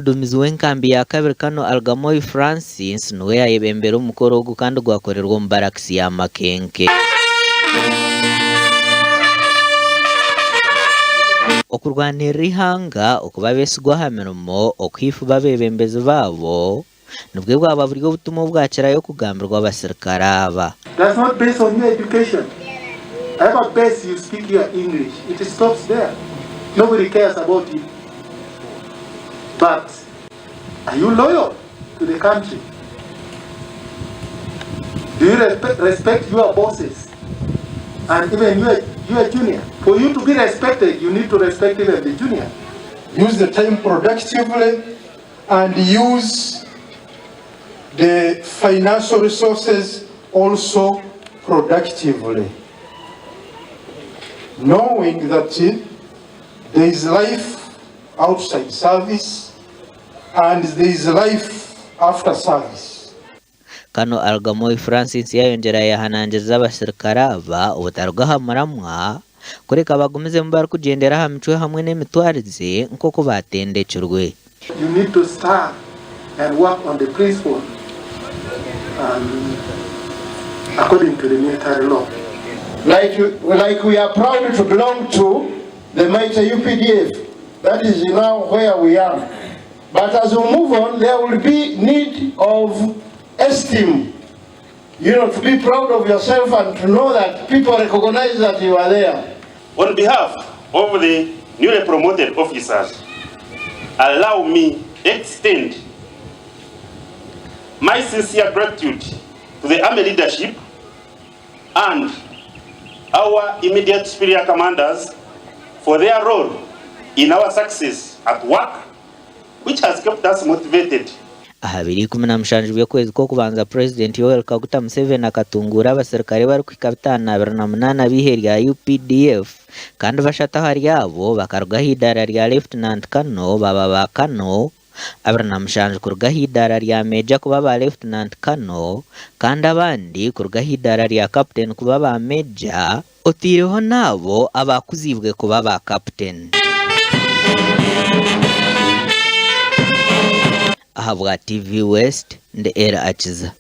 Omuduumizi w'enkambi ya kabiri Kano Algamoyi Francis niwe yayebembera omukoro ogu kandi gwakorerwa omu barakisi ya Makenke. Okurwanirira eihanga, okuba abeesigwa aha mirimo, okuha eifuba abeebembezi baabo nibwo bwaba buri obutumwa obwakirayo kugambirwa abasirikare aba. That's not based on your education. However best you speak your English, it stops there. Nobody cares about you. But are you loyal to the country? Do you respe respect your bosses and even your, your junior? For you to be respected, you need to respect even the junior. Use the time productively and use the financial resources also productively, knowing that there is life outside service and there is life after service. Kano Algamoyi Francis yayongyera yayehanangiriza abasirikare aba obutaruga aha muramwa kureka bagumizemu barikugyendera aha micwe hamwe n'emitwarize nk'oku baatendekirwe. You need to stand and work on the principle um, according to the military law. Like, like we are proud to belong to the mighty UPDF, that is now where we are. But as we move on, there will be need of esteem. You know, to be proud of yourself and to know that people recognize that you are there. On behalf of the newly promoted officers, allow me extend my sincere gratitude to the Army leadership and our immediate superior commanders for their role in our success at work, which has kept us motivated. Aha biro 17 by'okwezi kw'okubanza Purezidenti Yoweri Kaguta Museveni akatunguura abaserukare barikuhika 528 ab'eihe rya UPDF kandi bashatu ahari abo bakaruga aha idaara rya Lieutenant Colonel baaba ba Colonel, 27 kuruga aha idaara rya Meeja kuba ba Lieutenant Colonel kandi abandi kuruga aha idaara rya Captain kuba ba Meeja otaireho n'abo abaakuziibwe kuba ba Captain. Ahabwa TV West, ndi Elly Akiza.